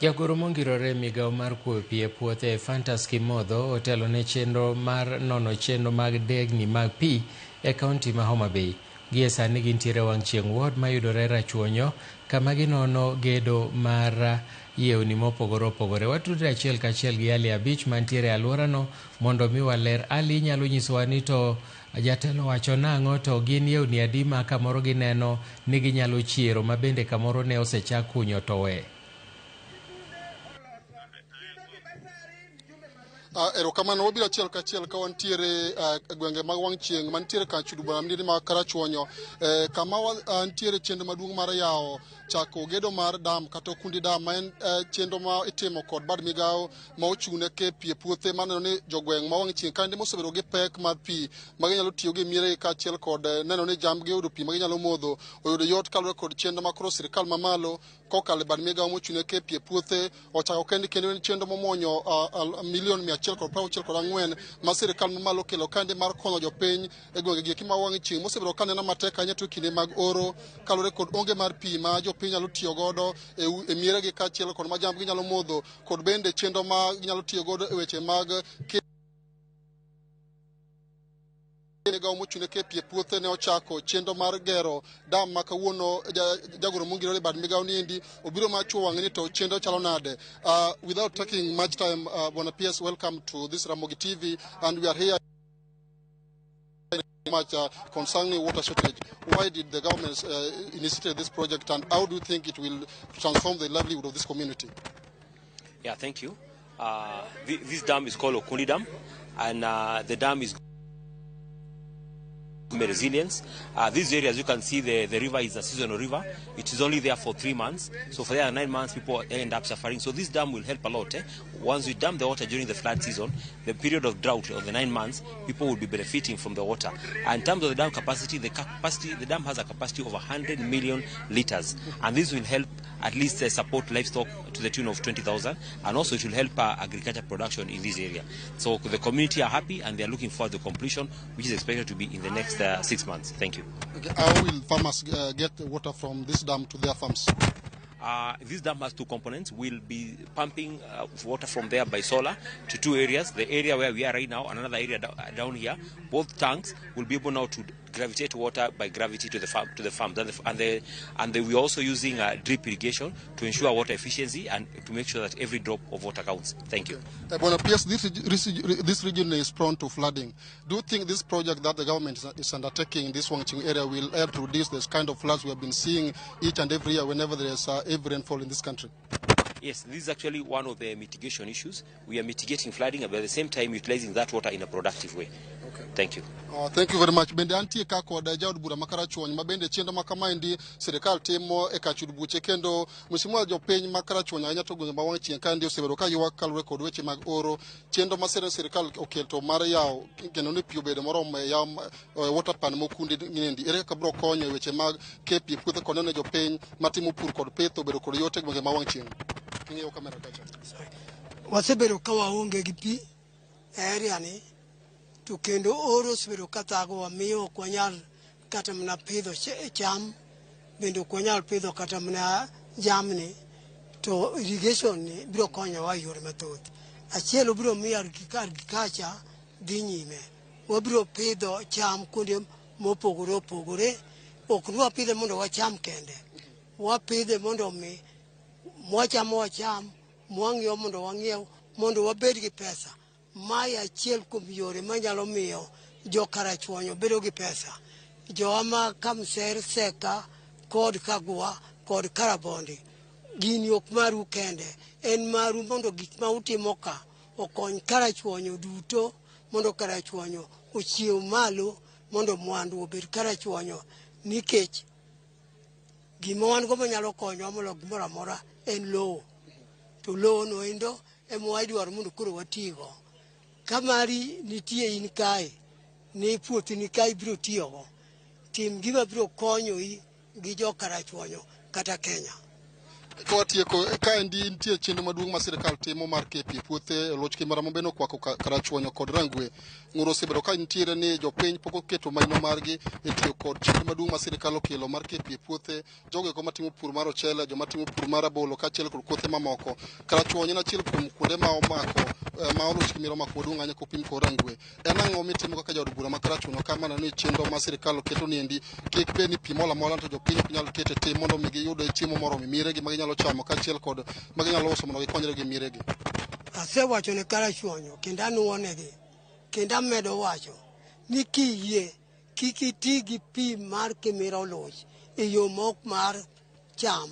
Jagoro mongirore e migawo mar kuoyo pi e puothe Ephantus Kimotho otelo ne chenro mar nono chenro mag degni mag pi e kaunti ma Homa Bay. Gie sani gintiere wang' chieng' ward mayudore Rachuonyo kama ginono gedo mar yewni mopogore opogore. Watudre achiel kachiel gi Ali Abich mantiere e alworano mondo mi waler. Ali, inyalo nyisowa ni to jatelo wacho nang'o to gin yewni adi ma kamoro gineno ni ginyalo chiero ma bende kamoro ne osechak kunyo to we? Erokamano wabiro achiel kachiel ka wantiere e gwenge mag wang' chieng' mantiere kar chudo bura mantiere ma Karachuonyo kama nitiere chenro maduong' mar yawo chako gedo mar dam kata Okundi Dam ma en chenro ma itimo kod bad migawo ma ochung' ne ke pi e puothe maneno ni jogweng' ma wang' chieng' kande mosebedo gi pek mar pi ma ginyalo tiyo gi mieregi kaachiel kod neno ni jambgi oyudo pi ma ginyalo modho oyudo yot kaluwore kod chenro ma koro sirikal mamalo kokalo e bad migawo mochung' ne ke pi e puothe ochako kendo kendo en chenro momuonyo milion 164 ma sirikal mamalo okelo kande mar konyo jopiny e gwenge gi eki ma wang' chieng' mosebedo ka neno matek ahinya to kinde mag oro kaluwore kod onge mar pi ma jopiny nyalo tiyo godo e mieregi kaachiel kod ma jambgi nyalo modho kod bende chenro ma ginyalo tiyo godo e weche mag migawo mochung' ne ke pi e puothe ne ochako chenro mar gero dam ma kawuono jagoro mongirore e bad migawo niendi obiro mar chuo wang'e ni to chenro chalo nade. Without taking much time, Bwana PS, welcome to this Ramogi TV, and we are here much concerning water shortage. Why did the government initiate this project, and how do you think it will transform the livelihood of this community? Yeah, thank you. This dam is called Okundi Dam, and the dam is resilience. These areas, you can see the river is a seasonal river. It is only there for 3 months. So for the other 9 months, people end up suffering. So this dam will help a lot. Eh? Once we dam the water during the flood season, the period of drought of the 9 months, people will be benefiting from the water. And in terms of the dam capacity, the dam has a capacity of 100 million liters. And this will help at least support livestock to the tune of 20,000, and also it will help agriculture production in this area. So the community are happy and they are looking forward to completion, which is expected to be in the next 6 months. Thank you. Okay, how will farmers get water from this dam to their farms? This dam has two components. We'll be pumping water from there by solar to two areas, the area where we are right now and another area down here. Both tanks will be able now to gravitate water by gravity to the farm, to the farms. And we're also using drip irrigation to ensure water efficiency and to make sure that every drop of water counts. Thank you. Bwana PS, this region is prone to flooding. Do you think this project that the government is undertaking in this Wangching area will help to reduce this kind of floods we have been seeing each and every year whenever there is heavy rainfall in this country? Yes, this is actually one of the mitigation issues. We are mitigating flooding, but at the same time utilizing that water in a productive way. Okay. Thank you. Thank you very much. Bende antie ka kod jaod bura ma Karachuonyo ma bende chenro ma kamaendi sirikal timo e kach ud buche kendo mheshimiwa jopiny ma Karachuonyo ahinya to gwenge ma wang' chieng' kaendi osebedo ka ywak kaluwore kod weche mag oro chenro ma sirikal oketo mar yawo kendo ni pi obedo moromo e yawo water pan mokundi niendi ere kaka biro konyo e weche mag ke pi e puothe kod neno jopiny matimo pur kod pith obedo kod yot e gwenge ma wang' chieng'. King'iyo kamera kacha. Wasebedo ka waonge gi pi e area ni to kendo oro osebedo ka thagowa miyo ok wanyal kata mana pidho cham bende ok wanyal pidho kata mana jamni to irrigation ni biro konyowa e yore mathoth. Achiel obiro miyo agriculture dhi nyime. Wabiro pidho cham kuonde mopogore opogore. Ok ni wapidhe mondo wacham kende. Wapidhe mondo omi mwachamo wacham, mwang'iewo mondo wang'iew, mondo wabed gi pesa. Mae achiel kuom yore manyalo miyo jo Karachuonyo bedo gi pesa. Jowa ma Kamser, Seka kod Kagwa kod Karabondi, gini ok maru kende, en maru mondo gik ma utimo ka okony Karachuonyo duto mondo Karachuonyo ochiew malo mondo mwandu obed Karachuonyo nikech gima wan go manyalo konyowa moloyo gimoro amora en lowo. To lowo no endo ema wadwaro mondo koro watigo. Ka mari nitie in kae, ni puothi ni kae ibiro tiyogo, tim gima biro konyoi gi jo Karachuonyo kata Kenya. Kawatieko kaendi nitie chenro maduong' ma sirikal timo mar keyo pi e puothe oluch kimara mabende okwako Karachuonyo kod Rangwe. Ng'ur osebedo ka nitiere ni jopiny pok oketo maino margi e tiyo kod chenro maduong' ma sirikal okelo mar keyo pi e puothe jogo eko matimo pur mar ochele, joma timo pur mar rabolo kaachiel kod kothe mamoko. Karachuonyo en achiel kuom kuonde ma omako ma oluch kimira omako maduong' ahinya kopim kod Rangwe. En ang'o mitimo kaka jaod bura ma Karachuonyo ka mana ni chenro ma sirikal oketo niendi kik bed ni pi molo amola to jopiny ok nyal keto e tim mondo mi giyud chiemo moromo e mieregi ma ginyalo chamo kaachiel kod ma ginyalo uso mondo gikonyre gi mieregi. Asewacho ne Karachuonyo kendo anuonegi kendo amedo wacho ni kiyie kik iti gi pi mar Kimira Oluch e yo mok mar cham.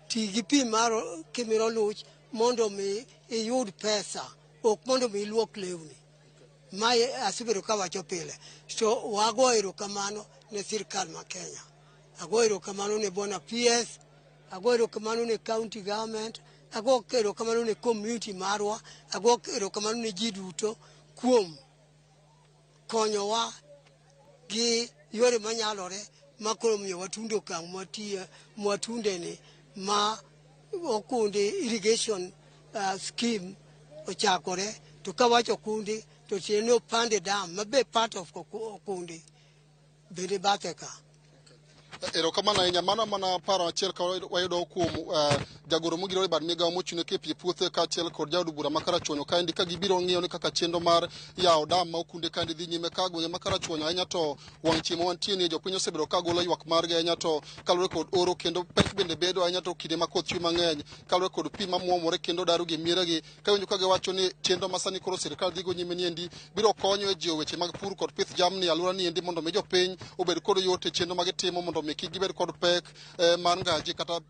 Ti gi pi mar Kimira Oluch mondo mi iyud pesa, ok mondo mi iluok lewni. Mae asebedo kawacho pile. To wago erokamano ne sirikal ma Kenya. Ago erokamano ne Bwana PS, ago erokamano ne county government, ago erokamano ne community marwa, ago erokamano ne ji duto kuom konyowa gi yore manyalore ma koro miyo watundo okang' mwatiye mwatundeni ma okundi irrigation scheme ochakore. To kawacho okundi to tiende ni Opande Dam ma be part of okundi bende bathe ka. Erokamano ahinya. Mano mana paro achiel ka wayudo kuom jagoro mogirore e bad migawo mochung' ne keyo pi e puothe kaachiel kod jaod bura ma Karachuonyo kaendi ka gibiro ng'iyo ni kaka chenro mar yawo dam ma okunde kaendi dhi nyime ka gwenge ma Karachuonyo ahinya to wang' chieng' ma wantie ni jopiny osebedo ka golo ywak margi ahinya to kaluwore kod oro kendo pek bende bedo ahinya to kinde ma koth chwe mang'eny kaluwore kod pi mamuomore kendo daro gi mieregi ka iwinjo ka giwacho ni chenro ma sani koro sirikal dhigo nyime niendi biro konyo e jiwo weche mag pur kod pith jamni e alwora niendi mondo mi jopiny obed kod yot e chenro ma gitimo mondo mi kik gibed kod pek mar ngaji kata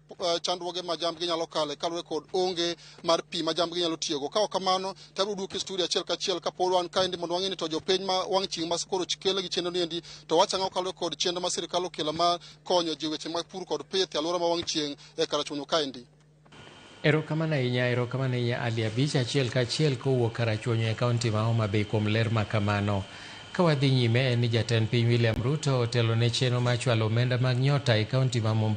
chandruoge ma jambgi nyalo kale kaluwore kod onge mar pi ma jambgi nyalo tiyogo. Ka ok kamano to abiro duoki e studio achiel kachiel kapod wan kaendi mondo wang'e ni to jopiny ma wang' chieng' ma koro kelo gi chenro niendi to wacho ang'o kaluwore kod chenro ma sirikal okelo mar konyo jiwo weche mag pur kod pith e alwora ma wang' chieng' e Karachuonyo kaendi. Erokamano ahinya, erokamano ahinya Ali Abich achiel kachiel kowuok Karachuonyo e kaunti ma Homa Bay kuom ler ma kamano. Ka wadhi nyime en ni jatend piny William Ruto otelo ne chenro mar chwalo omenda mag nyota e kaunti ma Mombasa.